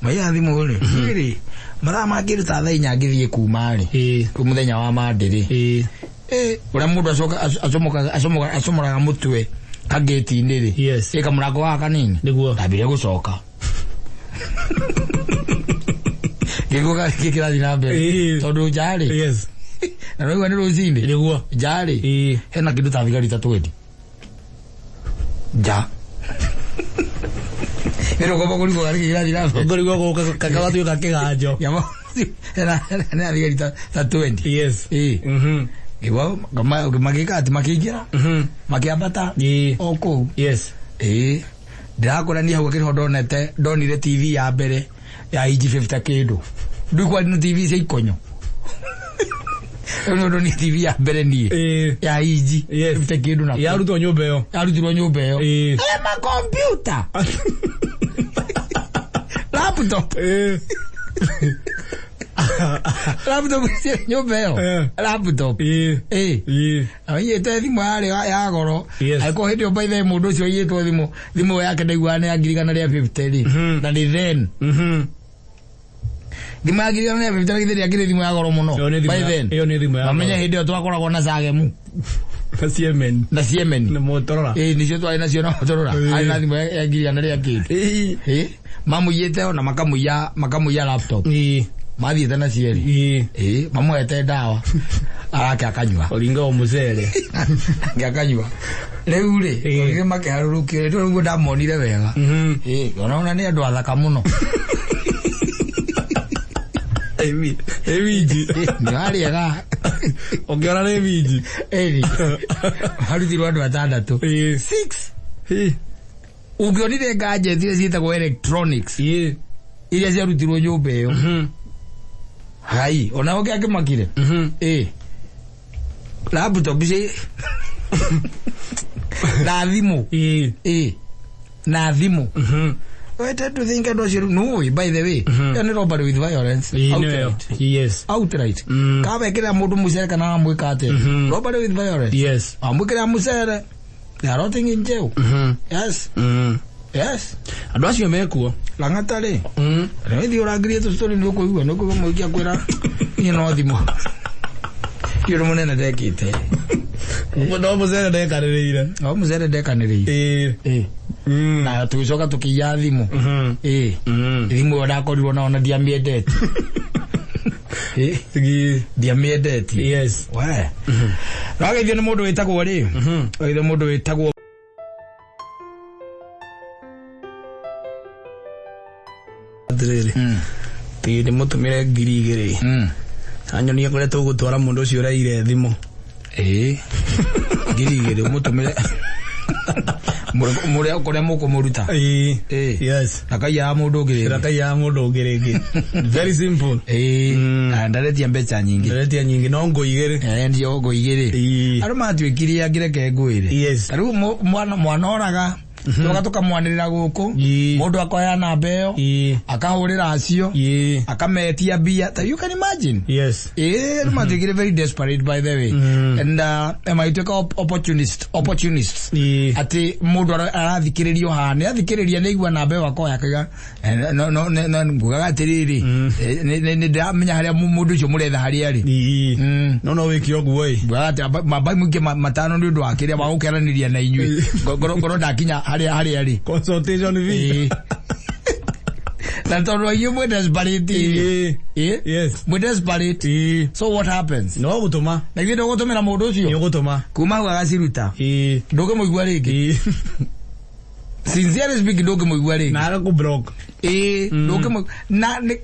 Maiya thimũ rĩ, rĩ mathaa mangĩrĩ ta thaa 4 ngĩthiĩ kuma rĩ, rĩu mũthenya wa Monday rĩ, ũrĩa mũndũ acoka acomoraga mũtwe kangĩti-inĩ rĩ, ĩ kamũrango gaka kanini. Nĩguo. Ndambire gũcoka gĩkuo gakĩ kĩrathiĩ na mbere, tondũ nja rĩ, na rĩu nĩ rũcinĩ, nja rĩ, hena kĩndũ ta thigari ta 20 nja, nĩ rũgomba kũrigwo gakĩ kĩrathiĩ na mbere. Ngorigwo gũka gatuĩka kĩganjo. Hena thigari ta 20. Ngĩigua magĩka atĩ makĩingĩra, makĩambata o kũu. Ndĩrakora niĩ hau akĩrĩho ndonete, ndonire TV ya mbere ya inji 50 kĩndũ, ndui kwari na TV cia ikonyo. Rĩu nĩ ndonire TV ya mbere niĩ ya inji 50 kĩndũ na Yarutwo nyũmba ĩyo. Yarutirwo nyũmba ĩyo. Makompiuta, laptop, laptop cia nyũmba ĩyo. Laptop. Aiyĩte thimũ yarĩ ya goro. Angĩkorwo hĩndĩ ĩyo by the way mũndũ ũcio aiyĩtwo thimũ, thimũ ĩyo yake ndaiguaga nĩ ya 150,000 rĩ, na nĩ then thimũ ya 150,000 na githĩ ndĩakĩrĩ thimũ ya goro mũno Ĩyo nĩ thimũ by then? Ĩyo nĩ thimũ ya Mamenya goro. hĩndĩ ĩyo twakoragwo na Sagemu. Na Siemens. Na Siemens. Na Motorola. Nĩcio twarĩ nacio na Motorola. Arĩ na thimũ ya ngiri igana rĩa kĩndũ. Mamũiyĩte ona makamũiya laptop. Mathiĩte na cierĩ. Mamũhete ndawa arake akanyua. Oringa o mũcere. Ake akanyua. Rĩu rĩ, orire makĩharũrũkio rĩ, rĩu ndamonire wega. Ona nĩ andũ athaka mũno. Ĩ winji. Nĩ warĩega. Ũngĩona nĩ winji. Ĩni marutirwo andũ atandatũ. Six. Ũngĩonire gadget iria ciĩtagwo electronics iria ciarutirwo nyũmba ĩyo, hai, ona ũngĩ akĩmakire. Laptop ci na thimũ. Na thimũ. I tend to think andũ acio rĩu nũĩ, by the way, ĩyo nĩ robbery with violence. Nĩyo. Outright. Outright. Kamekĩrĩra mũndũ mũcere kana wamwĩka atĩa, robbery with violence. Wamwĩkĩrĩra mũcere, they are rotting in jail. Yes. Yes. Andũ acio mekuo. Lang'ata rĩ, rĩu ũrangirie tũcitũri, nĩ ũkũigua, nĩ ũkũigua mũikia kwĩra niĩ no thimũ nĩ ũndũ mũnene ndekĩte. No mũcere ndekanĩrĩire. O mũcere ndekanĩrĩire. Na tũgĩcoka tũkĩiya thimũ. Thimũ ĩyo ndakorirwo nao na ndiamĩendete. Ndiamĩendetie. We wageithio nĩ mũndũ wĩtagwo rĩ, wageithio mũndũ wĩtagwo Atĩrĩrĩ, ĩ ndĩmũtũmĩre 2000, anyonie kũrĩa tũgũtwara mũndũ ũcio ũraire thimũ. 2000 ũmũtũmĩre mũrĩa kũrĩa mũkũmũruta. Yes. Na kaiyaga mũndũ ũngĩ rĩngĩ. Ndakaiyaga mũndũ ũngĩ rĩngĩ, very simple. Na ndaretia mbeca nyingĩ. Ndaretia nyingĩ no ngũ igĩrĩ. Ndio ngũ igĩrĩ. Andũ matuĩkire angĩreke ngwĩre. Ta rĩu mwana oraga tũgoka tũkamwanĩrĩra gũkũ, mũndũ akoya namba ĩyo, akahũrĩra acio, akametia mbia. Ta you can imagine. Andũ matuĩkire very desperate, by the way, and magĩtuĩka opportunists, atĩ mũndũ arathikĩrĩrio haha, nĩ athikĩrĩria, nĩ aigua namba ĩyo, akoya akaiga, no no no ngugaga atĩrĩrĩ, nĩ ndĩramenya harĩa mũndũ ũcio mũretha harĩa arĩ. No wĩke ũguo ĩ. Ngugaga atĩ mamba mũingĩ matano nĩ ũndũ wa kĩrĩa wa gũkeranĩria na inyuĩ. Ngorwo ndakinya harĩa arĩ. Consultation fee. Na tondũ inyuĩ mwĩ desperate. Mwĩ desperate. So what happens? No gũtũma. Na ithuĩ ndũgũtũmĩra mũndũ Nĩ ũcio ũgũtũma. kuma hau agaciruta, ndũngĩmũigua rĩngĩ. Sincerely speaking, ndũngĩmũigua rĩngĩ. Na agakũ block. Ndũngĩmũ na nĩ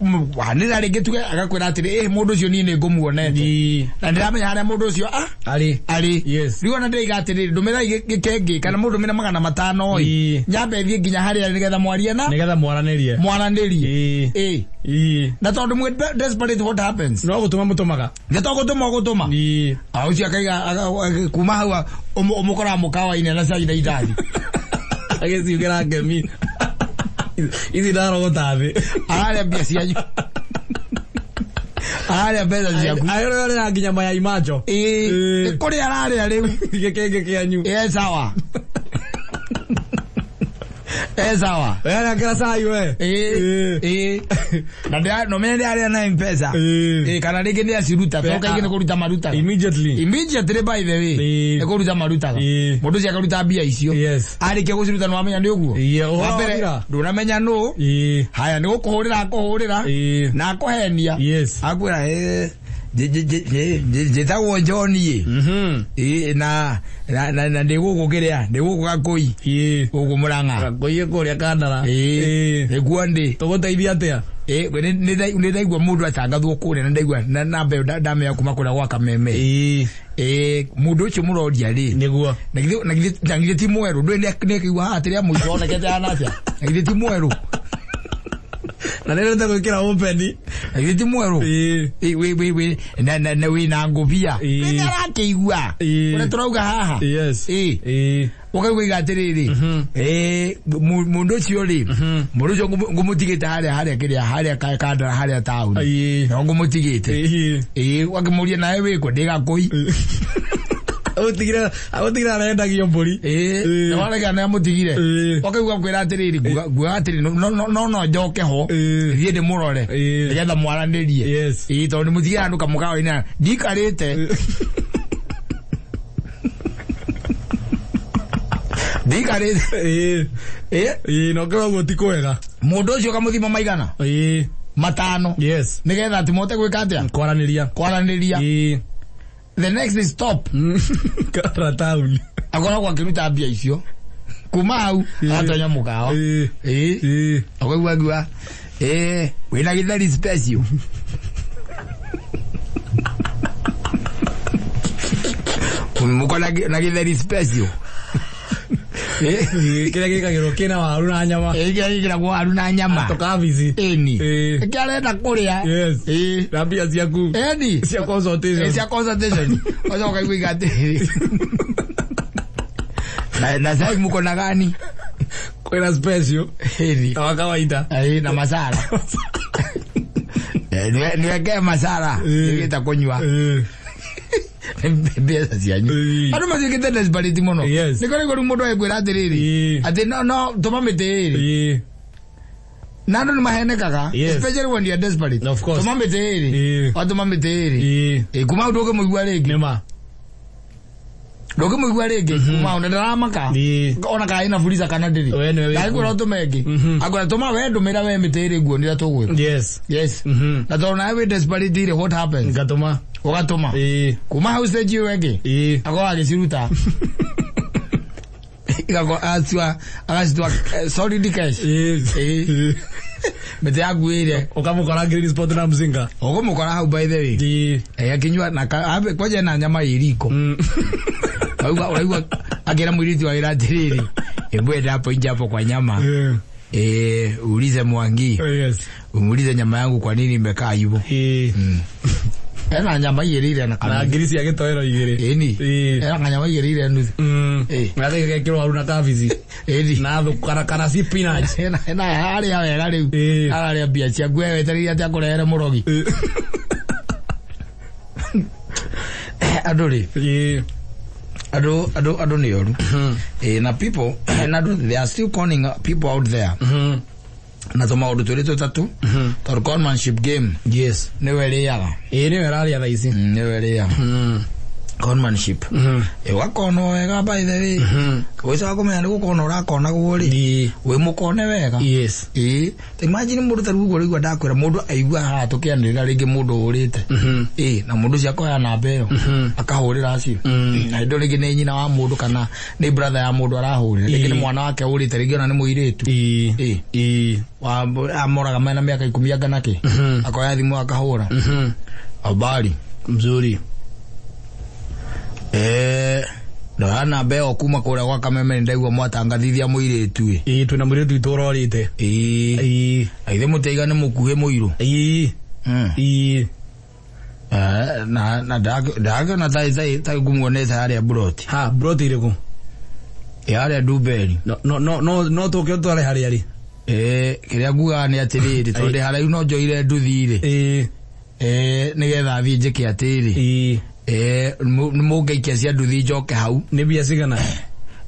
Wanĩra rĩngĩ tuge agakwĩra atĩrĩ, "Ĩ, mũndũ ũcio niĩ nĩ ngũmuonete na ndĩramenya harĩa mũndũ ũcio arĩ." Arĩ. Yes. Rĩu ona ndĩraiga atĩrĩrĩ, ndũmĩrai gĩkĩngĩ kana mũndũmĩre 500 ĩ, nyambe thiĩ nginya harĩa nĩgetha mwarie na Nĩgetha mwaranĩrie. Mwaranĩrie. Ĩ. Na tondũ mwĩ desperate, what happens? No gũtũma mũtũmaga. Nĩ to gũtũma ũgũtũma. A ũcio akaiga kuma hau ũmũkoraga mũkawa-inĩ na cai na indathi. Agĩciugĩra ngemi ici ndarogota thĩ. Ararĩa mbia cianyu, ararĩa mbeca ciaku. Arĩrorera nginya mayai macho. Ĩ, nĩ kũrĩa ararĩa rĩu. Gĩkĩngĩ kĩanyu. Ĩ sawa, ĩ sawa. Werekera cai we. Ĩ, ĩ, na no menye ndĩarĩa na M-Pesa. Ĩ, kana rĩngĩ nĩ aciruta to kaingĩ nĩ kũruta marutaga. Immediately. Immediately, by the way. Nĩ kũruta marutaga. Mũndũ ũcio akaruta mbia icio. Arĩkia gũciruta nĩ wamenya nĩ ũguo. Ũhoro Wa mbere, wathira. ndũnamenya nũ. Haya, nĩ gũkũhũrĩra akũhũrĩra na akũhenia. Akwĩra, "Ĩ, njĩtagwo John ĩ. Ĩ, na ndĩ gũkũ kĩrĩa, ndĩ gũkũ Gakũi, gũkũ Mũrang'a." Gakũiĩ kũrĩa Kandara. Ĩ, nĩkuo ndĩ. Tũgũteithia atĩa? Ĩ, nĩ ndaigua mũndũ atangathwo kũrĩa na ndaigua na namba ĩyo ndamenya kuma kũrĩa gwa Kameme. Ĩ, mũndũ ũcio mũroria rĩ, Nĩguo. Na githĩ ti mwerũ? Ndũĩ nĩ akĩigua haha atĩrĩ mũico onekete hana atĩa? Na githĩ ti mwerũ? Na nĩrĩte gwĩkĩra open. Na githĩ ti mwerũ? Ĩ, wĩ na wĩ na ngũbia. Nĩ arakĩigua ũrĩa tũrauga haha. Ĩ. Ũkaigua iga atĩrĩrĩ, ĩ, mũndũ ũcio rĩ, mũndũ ũcio ngũmũtigĩte harĩa kĩrĩa harĩa Kandara harĩa taũni. No ngũmũtigĩte. Ĩ, wakĩmũria, "Nawe wĩkũ?" "Ndĩ Gakũi." Agũtigire agũtigire arendagio mbũri. Ĩ, nĩwarega nĩ amũtigire. Ũkaigua kwĩra atĩrĩrĩ, nguga atĩrĩ, no njoke ho, thiĩ ndĩmũrore nĩgetha mwaranĩrie. Ĩ, tondũ ndĩmũtigire handũ kamũkawa-inĩ ndikarĩte ndikarĩte. Ĩ. Ĩ, no kĩrĩa ũguo ti kwega. Mũndũ ũcio ũkamũthima maigana 5 nĩgetha atĩ mũhote gwĩka atĩa? Kwaranĩria. Kwaranĩria. The next stop, Kandara taũni. Akoragwo akĩruta mbia icio kuma hau agatonya mũkawa. Ĩ. Ũkaigua ngiuga, "Ĩ, wĩna gĩtheri special?" Mũko na gĩtheri special? Ĩ. Kĩrĩa gĩkagĩrwo kĩna waru na nyama. Ĩ, kĩrĩa gĩkĩragwo waru na nyama. Tũkabici. Ĩni. Ĩkĩ arenda kũrĩa. Ĩ. Na mbia ciaku Ĩni. cia consultation. Ĩ, cia consultation. Ũcoka ũkaigua iga atĩrĩrĩ, "Na cai muko na gani?" Kwĩna special. Ĩni. Na wa kawaida. Ĩ, na masala. Eh, niwekee masala. Nĩgĩta kũnyua. Mbeca cianyu. Andũ matuĩkĩte desperate mũno. Nĩ kũrĩ rĩu mũndũ agĩkwĩra atĩrĩrĩ, atĩ no tũma mĩtĩ ĩrĩ, na andũ nĩ mahenekaga, especially when you are desperate. Of course. Tũma mĩtĩ ĩrĩ. Watũma mĩtĩ ĩrĩ. Ĩ, kuma hau ndũngĩmũigua rĩngĩ. Nĩma. Ndũngĩmũigua rĩngĩ kuma hau na ndaramaka ona kana ĩna fuliza kana ndĩrĩ. We nĩwe wĩkuo. Ndagĩkwĩra ũtũme ĩngĩ, akwĩra tũma we, ndũmĩra we mĩtĩ ĩrĩ nguo nĩrĩa tũgwĩka. Yes. Na tondũ nawe wĩ desperate rĩ, what happens? Ngatũma. Ũgatũma. Kuma hau stage ĩyo ĩngĩ, akorwo agĩciruta igakorwo agacitua agacitua solid cash. Ĩ. Mĩtĩ yaku ĩrĩa. Ũkamũkora Green Spot na mzinga. Ũkũmũkora hau, by the way. Eh, akinyua na kwanja na nyama ĩ riko. Ũraigua akĩra mũirĩtu wa wĩra atĩrĩrĩ, "Hebu enda hapo nje hapo kwa nyama, eh, uulize Mwangi, umuulize nyama yangu kwa nini imekaa hivyo." Ena nyama igĩrĩire na Na kana ngiri cia gĩtoero igĩrĩ. Ĩni. Ena kanyama igĩrĩire nuthu. Ĩ. Na gĩgekĩrwo waru na kabici. Ĩni. Na thũ kana spinach. Ena harĩa wega rĩu. Ararĩa mbia ciaku, we wetereire atĩ akũrehere mũrogi. Andũ rĩ, andũ nĩ oru. Ĩ, na people na andũ, they are still conning people out there na tũmaũndũ twĩrĩ tũtatũ, tondũ conmanship game nĩwe ĩrĩaga. Ĩ, nĩwe ĩrarĩa thaa ici. Nĩwe ĩrĩaga. Conmanship. Ũgakonwo wega, by the way. Ũgĩcoka kũmenya nĩ gũkona ũrakonagwo rĩ, wĩ mũkone wega. Ĩĩ, ta imagine mũndũ ta rĩu ũguo rĩu ndakwĩra, mũndũ aigua haha tũkĩanĩrĩra rĩngĩ mũndũ ũrĩte. Ĩĩ, na mũndũ ũcio akoya namba ĩyo akahũrĩra acio, na hĩndĩ ĩyo rĩngĩ nĩ nyina wa mũndũ kana nĩ brother ya mũndũ arahũrĩra, rĩngĩ nĩ mwana wake ũrĩte, rĩngĩ ona nĩ mũirĩtu. Ĩĩ, amoraga mena mĩaka 10 anga nakĩ, akoya thimũ akahũra, "Habari?" "Mzuri." "Ndoya namba ĩyo kuma kũrĩa gwa Kameme, nĩ ndaigua mwatangathithia mũirĩtu ĩ." Ĩĩ, twĩna mũirĩtu witũ ũrorĩte. Ĩĩ. Ĩĩ. "Aithe mũtiaiga nĩ mũkuhĩ mũirũ?" Ĩĩ. Ĩĩ. Na ndakĩona ta ngumuonete harĩa buroti. Ha, broti ĩrĩkũ? Ĩ, harĩa Ndumberi. No no no no no tũke ũtware harĩa rĩ. Ĩĩ, kĩrĩa ngugaga nĩ atĩrĩrĩ, tondũ ndĩ haraihu no njoire nduthi rĩ, Ĩĩ. Nĩgetha thiĩ njĩke atĩrĩ, Ĩĩ. Nĩ mũngĩikia cia nduthi njoke hau. Nĩ mbia cigana?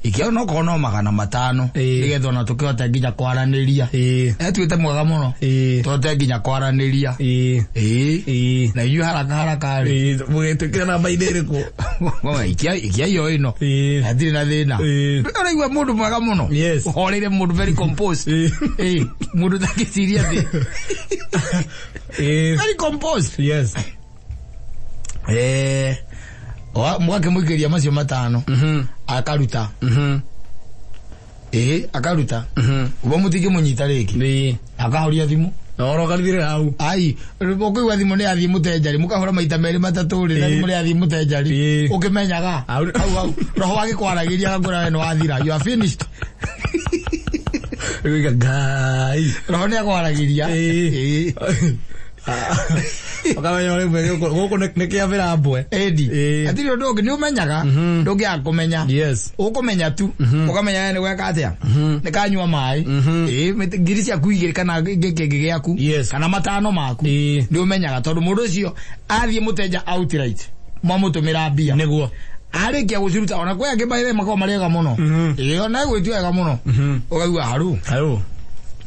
Ikia no korwo no 500, nĩgetha ona tũkĩhote nginya kwaranĩria. Etuĩte mwega mũno. Tũhote nginya kwaranĩria. Ĩĩ. Ĩĩ. Ĩĩ. Na inyuĩ haraka haraka rĩ, Ĩĩ, mũgĩtwĩkĩra namba inĩ ĩrĩkũ? Ikia iyo ĩno. Hatirĩ na thĩna. Ũraigua mũndũ mwega mũno. Ũhoreire, mũndũ very composed. Ĩĩ. Ĩĩ, mũndũ ũtangĩciria thĩ. Very composed. Mũgakĩmũikĩria macio 5, akaruta. Ĩĩ, akaruta. Ũguo mũtingĩmũnyita rĩngĩ. Akahoria thimũ. Na orokanithire hau. Ai, ũkũigua thimũ nĩ yathiĩ mũtenjari, mũkahũra maita merĩ matatũ rĩ, na thimũ nĩ yathiĩ mũtenjari. Ũkĩmenyaga Hau- hau hau roho agĩkwaragĩria agakwĩra we nĩ wathira, you are finished. Ĩgũiga Ngai. Roho nĩ akwaragĩria. Ĩĩ. Ĩĩ. Ũkamenya ũrĩ gũkũ nĩ kĩambĩra mbwe. Ĩndi. Ĩĩ. Hatirĩ ũndũ ũngĩ, nĩ ũmenyaga, ndũngĩaga kũmenya. Ũkũmenya tu, ũkamenya we nĩ gweka atĩa, nĩ kanyua maĩ. Ĩĩ, ngiri ciaku 2 kana gĩkĩ gĩaku kana 5 maku, nĩ ũmenyaga tondũ mũndũ ũcio athiĩ mũtenja outright, mwamũtũmĩra mbia, Nĩguo. Arĩkia gũciruta, ona kwĩ angĩ baithe makoragwo marĩ ega mũno. Ĩĩ, ona ĩgwĩtua wega mũno, ũkaigua haru. Haru.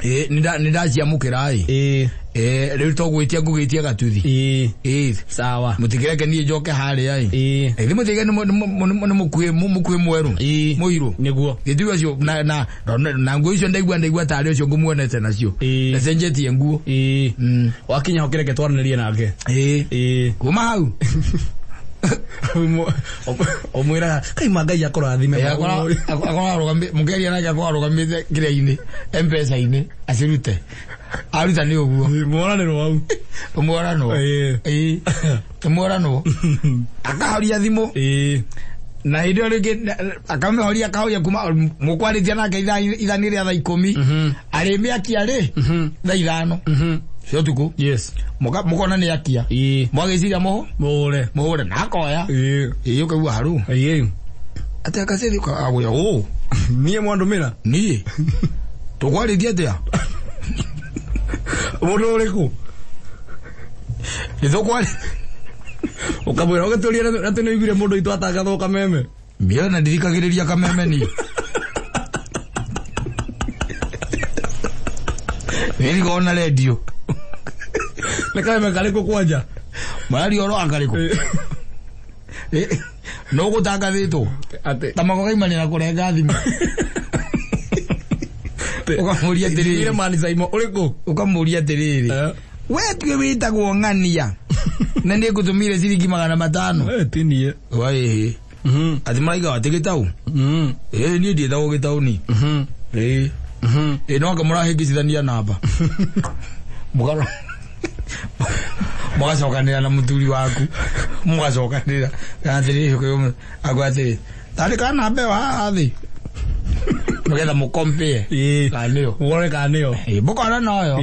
Ĩĩ, nĩ ndaciamũkĩra ĩ. Ĩĩ. Ĩĩ, rĩu to gwĩtia ngũgĩtia gatuthi. Ĩĩ. Ĩĩ. Sawa. Mũtikĩreke niĩ njoke harĩa ĩ. Ĩĩ. Ĩthĩ mũtiga nĩ mũkuhĩ mwerũ, Ĩĩ. mũirũ. Nĩguo. Gĩtui ũcio na nguo icio ndaigua tarĩ ũcio ngũmuonete nacio. Ĩĩ. Ndacenjetie nguo. Ĩĩ. Wakinya ho kĩreke twaranĩrie nake. Ĩĩ. Ĩĩ. Kuma hau Ũmwĩraga kaima Ngai akũrathime. Akorwo mũkĩaria nake akorwo arũgamĩte kĩrĩa-inĩ, M-Pesa-inĩ, acirute, aruta nĩ ũguo. Mworanĩrwo hau. Ũmworanwo. Ĩĩ. Ĩĩ, ũmworanwo, akahoria thimũ. Ĩĩ. Na hĩndĩ ĩyo rĩngĩ akamĩhoria, akahoria kuma mũkwarĩtie nake ithani rĩa thaa 10, arĩmĩakia rĩ thaa 5 cia ũtukũ. Mũkona nĩ akia, mwagĩciria mũhũ Mũhũre. Mũhũre na akoya. Ĩĩ. Ĩĩ, ũkaigua haru Ĩĩ. atĩ akacithi agwĩra ũ. Niĩ mwandũmĩra? Niĩ tũkwarĩtie atĩa? Mũndũ ũrĩkũ? Nĩ tũkwari Ũkamwĩra ũgĩtũria atĩ nĩ ũiguire mũndũ witũ atangathwo Kameme. Mĩona ndirikagĩrĩria Kameme niĩ. Nĩndigoo na redio. Nĩ Kameme karĩkũ kwanja? Mararia ũhoro wa karĩkũ no gũtangathĩtwo? Atĩ Ta makogaimanĩra kũrenga thimũ, ũkamũria Njiguire atĩrĩrĩ, mani Saimo ũrĩkũ? Ũkamũria atĩrĩrĩ, "We tuĩ wĩtagwo ng'ania na nĩ ngũtũmire ciringi 500?" Eh, ti niĩ. Waĩhĩ, atĩ maraiga atĩ gĩtau. Ĩ, niĩ ndiĩtagwo gĩtau ni. Ĩ ĩ, no anga mũrahĩngĩcithania namba. Mũgacokanĩra na mũthuri waku, mũgacokanĩra atĩrĩrĩ, akwa atĩrĩ, "Tandĩka namba ĩyo haha thĩ," nĩgetha mũkompĩe kana nĩyo. Wone kana nĩyo. Ĩ, mũkona noyo.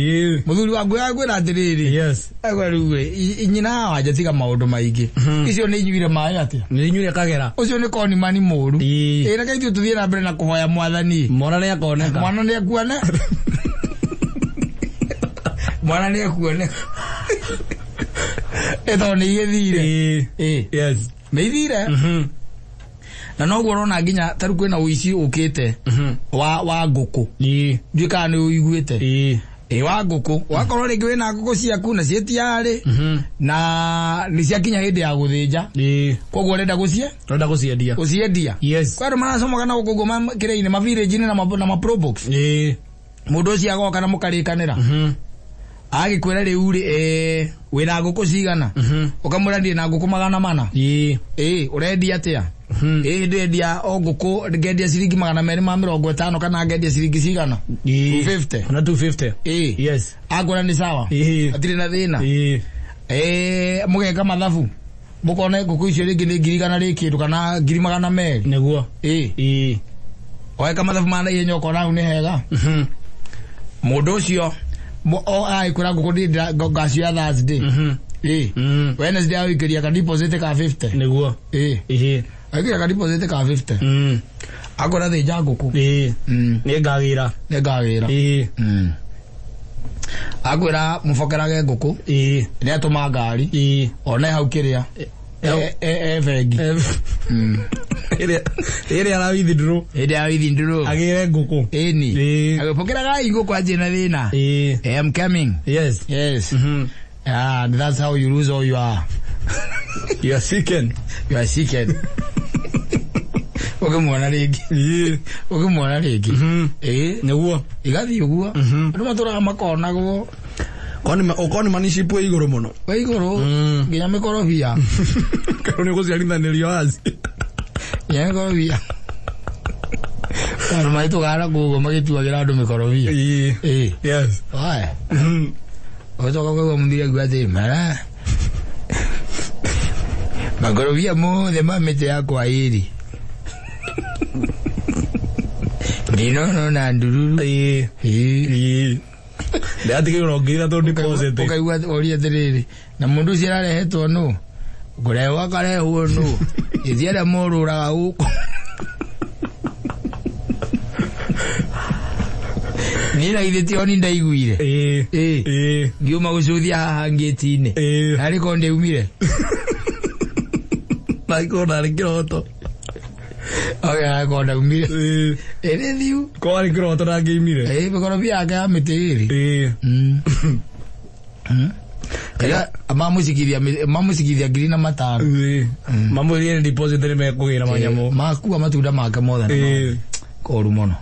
Mũthuri waku akwĩra atĩrĩrĩ, agwa rĩu ĩ, nyina wanja, tiga maũndũ maingĩ, icio nĩ inyuire maĩ atĩa? Nĩ inyuire kagera. Ũcio nĩ konimani mũru. Ĩĩ. Ĩ, reke ithuĩ tũthiĩ na mbere na kũhoya mwathani. Mwana nĩ akoneka. Mwana nĩ akuone, mwana nĩ akuone, ĩ tondũ nĩ igĩthire. Ĩĩ. Ĩ, nĩ ithire. Na noguo ũrona nginya tarĩu kwĩna ũici ũkĩte wa ngũkũ. Ĩĩ. Ndiũĩ kana nĩ ũiguĩte. Ĩĩ. Ĩ wa ngũkũ wakorwo rĩngĩ wĩna ngũkũ ciaku na ciĩ tiarĩ na nĩ ciakinya hĩndĩ ya gũthĩnja, koguo ũrenda gũcie Ũrenda gũciendia. Gũciendia. Yes. Kwĩ andũ maracomoka na gũkũ ũguo kĩrĩa-inĩ, mavillage-inĩ na ma probox. Mũndũ ũcio agoka na mũkarĩkanĩra, agĩkwĩra rĩu rĩ, wĩna ngũkũ cigana? Ũkamwĩra ndĩ na ngũkũ 400. Ĩ ũrendia atĩa? Ĩ ndĩrendia o ngũkũ ngendia ciringi 250 kana ngendia ciringi cigana? 250. Kana 250. Ĩ. Yes. Akwĩra nĩ sawa, hatirĩ na thĩna. Mũgeka mathabu mũkona ngũkũ icio rĩngĩ nĩ 100,000 rĩ kĩndũ kana 200,000. Nĩguo. Ĩ. Weka mathabu ma naihenya ũkona hau nĩ hega. Mũndũ ũcio o agĩkwĩra ngũkũ ngacioya Thursday. Ĩ. Wednesday agũikĩria ka deposit ka 50. Nĩguo. Ĩ. Agĩkĩria ka deposit ka 50. Akwĩra thĩnja ngũkũ. Nĩ ngagĩra. Nĩ ngagĩra. Akwĩra mũbokerage ngũkũ. Nĩ atũma ngari. One hau kĩrĩa e bengi. Ĩrĩa ĩrĩa ara withdraw. Hĩndĩ ya withdraw. Agĩre ngũkũ. Ĩni. Agĩbokeraga ngũkũ anjĩ na thĩna. I am coming. Yes. Yes. Ah, that's how you lose all your You are chicken. You are chicken. Ũkĩmuona rĩngĩ. Ũkĩmuona rĩngĩ. Ĩ. Nĩguo. Igathiĩ ũguo. Andũ matũraga makonagwo. Okorwo nĩ maniship ĩ igũrũ mũno. Wĩ igũrũ nginya mĩkorobia. Kana nĩ ũgũciarithanĩrio aci. Nginya mĩkorobia. Andũ magĩtũgana kũguo magĩtuagĩra andũ mĩkorobia. Ĩ. Yes. Oe. Ũgĩcoka ũkaigua mũthuri akiuga atĩ mara makorobia mothe ma mĩtĩ yakwa ĩrĩ ndinono na ndururu. Ĩ. Ĩ. Ndĩratigĩrwo 3,000 deposit. Ũkaigua ũria atĩrĩrĩ, na mũndũ ũcio ararehetwo nũ? Kũrehwo akarehwo nũ? Ĩthi arĩa morũraga gũkũ. Niĩ na githĩ ti oni ndaiguire. Ĩ. Ĩ. Ngiuma gũcuthia haha ngĩti-inĩ. Narĩ korwo ndĩumire. Na ikorwo narĩ kĩroto. Okay, narĩ korwo ndaumire. Ĩ. Ĩrĩ thiu. Korwo arĩ kĩroto ndangĩimire. Ĩ, mĩkorobia yake ya mĩtĩ ĩrĩ. Ĩra mamũcikithia 5,000. Mamwĩrire nĩ deposit nĩ mekũgĩra manyamũ. Makua matunda make mothe. Koru mũno.